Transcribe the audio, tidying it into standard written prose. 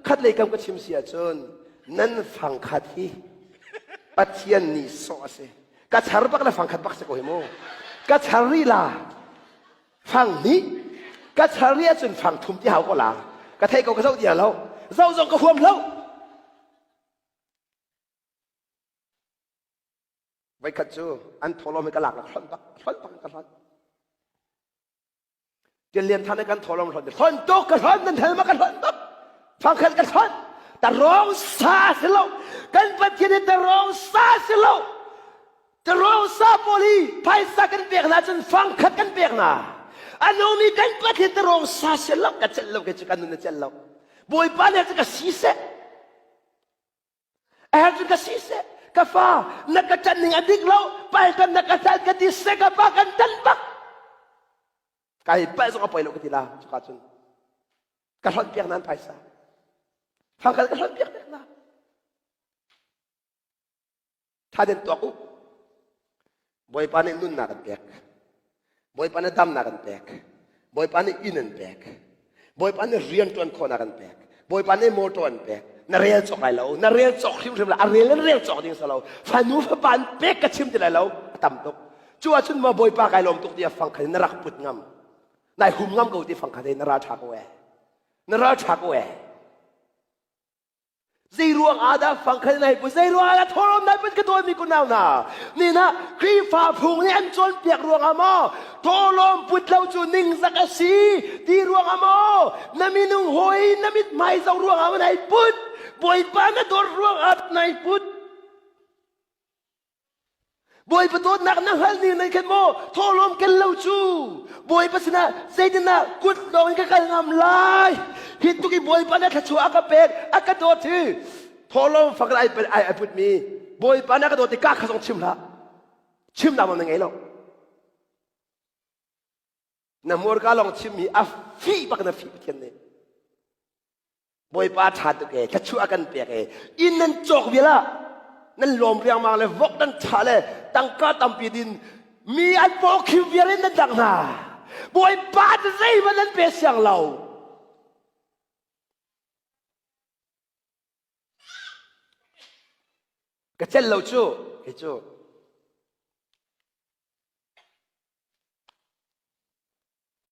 Khat lei kam ka chim si ahcun nan fangkhat hi Pathian nih sawh a si. Ka char bak le fangkhat bak si ko hi mu. Ka char rih la fang hnih ka char rih ahcun fang thum ti hau ko la. Ka theih ko ka zoh ti lo. Zoh zong ka huam lo. Voikhat cu an thawlawm hi ka lak la hlonh bak hlonh bak ka hlonh. Tian Lian Than kan thawlawm hlonh hlonh tuk ka hlonh nan thel ma ka hlonh tuk. Fangkhat ka hlonh. Ta rong sa si lo. Kan Pathian hi ta rong sa si lo. Ta rong sa pawl hi phaisa kan pek hna cun fangkhat kan pek hna. A nungmi kan Pathian ta rong sa si lo ka celh lo ke cu kan nun na celh lo. Bawipa nih cu ka si seh. A herh cun ka si seh. Ka fa na ka ṭanh ning a dik lo. Paltan na ka ṭanh ka ti seh ka pa kan ṭanh bak. Kai palh zong a poi lo ka ti la cuka cun. Ka hlonh piak nan phaisa. Fangkal ka hlonh piak piak na. Tha den tuak u. Bawipa nih nunnak an pek. Bawipa nih damnak an pek. Bawipa nih inn an pek. Bawipa nih rian ṭuan khawhnak an pek. Bawipa nih motor an pek. Na rel cawk lai lo. Na rel cawk hrimhrim lai. A rel in rel cawk ding si lo. Fanu fapa an pek ka chim ti lai lo. A tam tuk. Cu ahcun maw Bawipa kai lawm tuk ti a fang khan na rak put ngam. Nai hum ngam ko ti fang khan na ral ṭha ko ee. Na ral ṭha ko ee. Zeiruang ah dah fangkhal nai put zeiruang ah dah thawlawm nai put ka dawtmi kunau hna nina Khrihfa phung nih an cawnpiak ruang ah maw thawlawm put lo cu ningzak a si ti ruang ah maw na minung hawi na mithmai zoh ruang ah nai put Bawipa na dawt ruang ah nai put Bawipa dawtnak na hngalh ning nan khan maw thawhlawm ken lo cu Bawipa sinah zeitindah kut lawng in ka kal ngam lai hi tuk i Bawipa nih thluachuah a ka pek a ka dawt hi thawhlawm fak ai ai ai putmi Bawipa nih a ka dawt i ka kha zong chim hlah chimnak nawl na ngei lo na hmurka lawng chimmi a fih bak na fih Pathian nih Bawipa ṭha tuk ee, thluachuah a kan pek ee. Inn nan cawk vial ah nan lawm riangmang le vok nan ṭha le tangka tampi din mi an paw khiu vial in nan dang hna. Bawipa cu zeihmanh nan pe siang lo. Ka celh lo cu, kei cu.